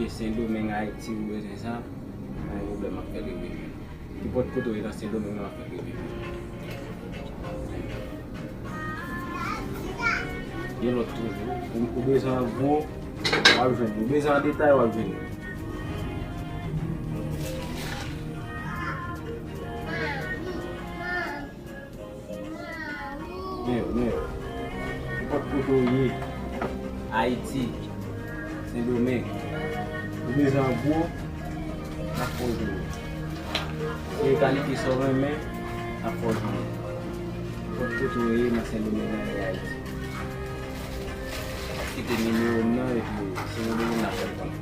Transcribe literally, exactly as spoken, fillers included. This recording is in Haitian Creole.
Sendomeng, Ayiti, ou bezwen sa, pa gen pwoblèm, m ap fè l rive. Nenpòt kote w ye nan Sendomeng, m ap fè l rive. Gen lòt toujou. Ou, ou bezwen an gwo, w ap jwenn. Ou bezwen an detay, w ap jwenn. Men yo, men yo. Nenpòt kote w ye, Ayiti, Sendomeng, ou bezwen an gwo, n ap fè w jwenn. Se kalite sa w renmen, n ap fè w jwenn. Nenpòt kote w ye nan Sendomeng nan, e Ayiti. W ap kite nimewo m nan epi si nou bezwen n ap fè l konnen.